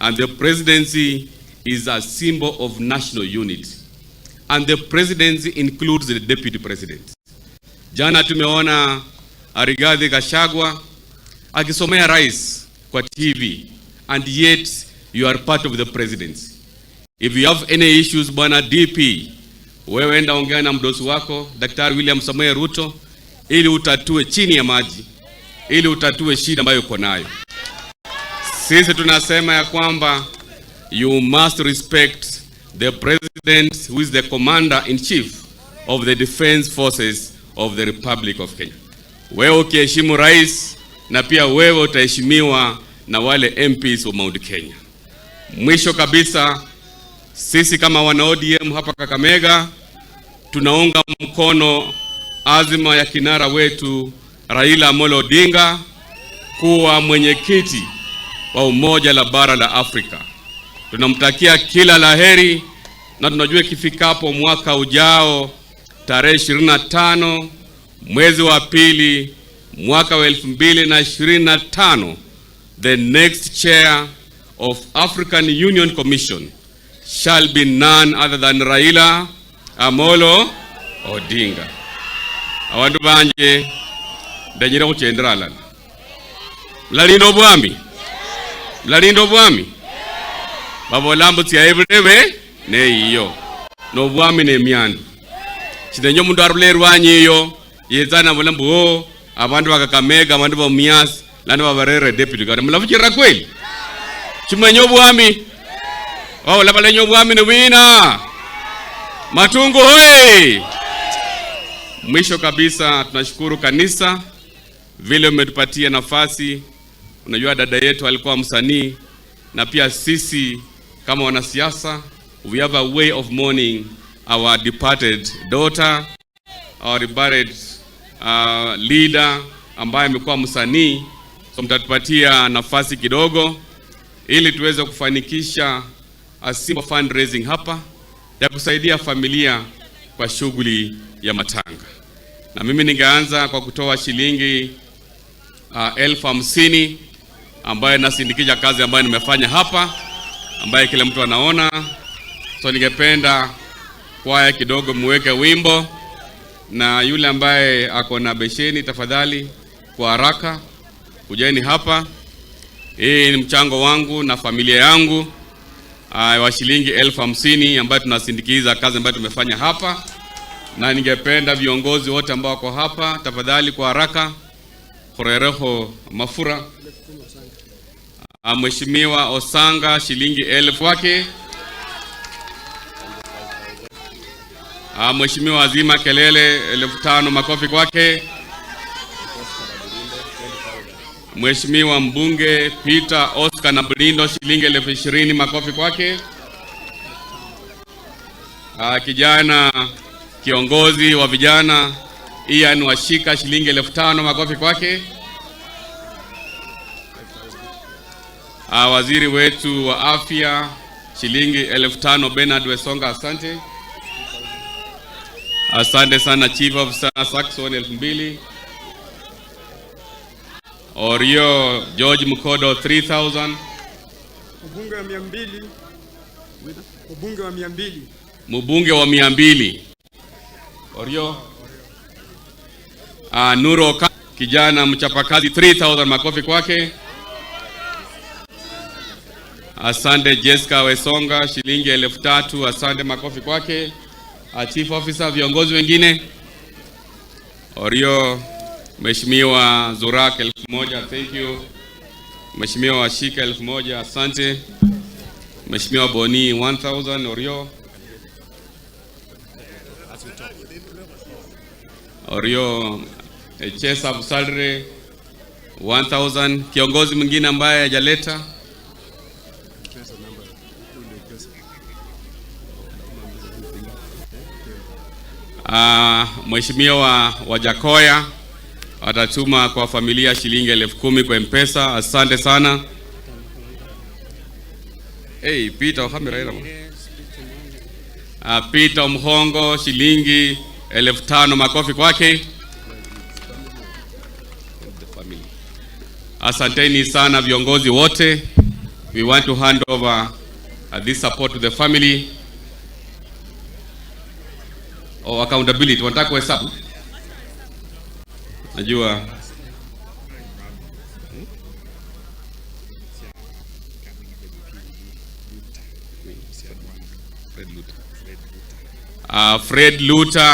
And the presidency is a symbol of national unity. And the presidency includes the deputy president. Jana tumeona Rigathi Gachagua akisomea rais kwa TV, and yet you are part of the presidency. If you have any issues, bwana DP, wewe enda ongea na mdosi wako Daktari William Samoei Ruto ili utatue chini ya maji, ili utatue shida ambayo uko nayo. Sisi tunasema ya kwamba you must respect the president who is the commander in chief of the defense forces of the Republic of Kenya. Wewe ukiheshimu rais, na pia wewe utaheshimiwa na wale MPs wa Mount Kenya. Mwisho kabisa, sisi kama wana ODM hapa Kakamega tunaunga mkono azima ya kinara wetu Raila Amolo Odinga kuwa mwenyekiti wa Umoja la Bara la Afrika. Tunamtakia kila laheri na tunajua ikifikapo mwaka ujao tarehe 25 mwezi wa pili mwaka wa 2025, the next chair of African Union Commission shall be none other than Raila Amolo Odinga. Abandu banje ndanyira khuchendera alala. Mulalinda obwami, mulalinda obwami, babola mbu tsya ebulebe neiyo nobwami nemyandu. Shindenya omundu arula erwanyi iyo yetsa nabola mbu oh, abandu ba Kakamega, abandu ba Mumias lano babarere deputy governor. Mulafuchirira kweli? Chimenya obwami, babola balenya obwami ni wina Matungu hoi. Mwisho kabisa, tunashukuru kanisa vile umetupatia nafasi. Unajua dada yetu alikuwa msanii, na pia sisi kama wanasiasa we have a way of mourning our departed daughter, our departed leader ambaye amekuwa msanii. So mtatupatia nafasi kidogo ili tuweze kufanikisha a simple fundraising hapa ya kusaidia familia kwa shughuli ya matanga. Na mimi ningeanza kwa kutoa shilingi 50,000 ambayo nasindikisha kazi ambayo nimefanya hapa, ambaye kila mtu anaona. So ningependa kwaya kidogo muweke wimbo, na yule ambaye ako na besheni tafadhali kwa haraka kujeni hapa. Hii ni mchango wangu na familia yangu wa shilingi 50,000 ambayo tunasindikiza kazi ambayo tumefanya hapa, na ningependa viongozi wote ambao wako hapa tafadhali kwa haraka kurereho mafura. Mheshimiwa Osanga shilingi 1,000 wake. Mheshimiwa Azima Kelele 5,000, makofi kwake. Mheshimiwa mbunge Peter Oscar Nablindo shilingi 20,000, makofi kwake. Kijana kiongozi wa vijana Ian Washika shilingi 5,000, makofi kwake. Waziri wetu wa afya shilingi 5,000 Bernard Wesonga, asante. Asante sana Chief Officer Saxon 2,000. Orio George Mukodo 3,000. Mbunge wa 200. Mbunge wa 200. Mbunge wa 200. Orio. Nuro kijana mchapakazi 3,000, makofi kwake. Asante Jessica Wesonga shilingi 3,000, asante, makofi kwake. Chief Officer, viongozi wengine. Orio, Mheshimiwa Zurak 1,000, thank you. Mheshimiwa Washika 1,000, asante. Mheshimiwa Boni 1,000, Orio. Orio Echesa Busalre 1,000. Kiongozi mwingine ambaye hajaleta. Mheshimiwa Wajakoya atatuma kwa familia shilingi 10,000 kwa M-Pesa. Asante sana. Hey, Peter Ohamira. Peter Mhongo shilingi 5,000, makofi kwake. Asanteni sana viongozi wote. We want to hand over this support to the family. Oh, accountability. Wanataka kuhesabu? Najua. Fred Luther. Fred Luther.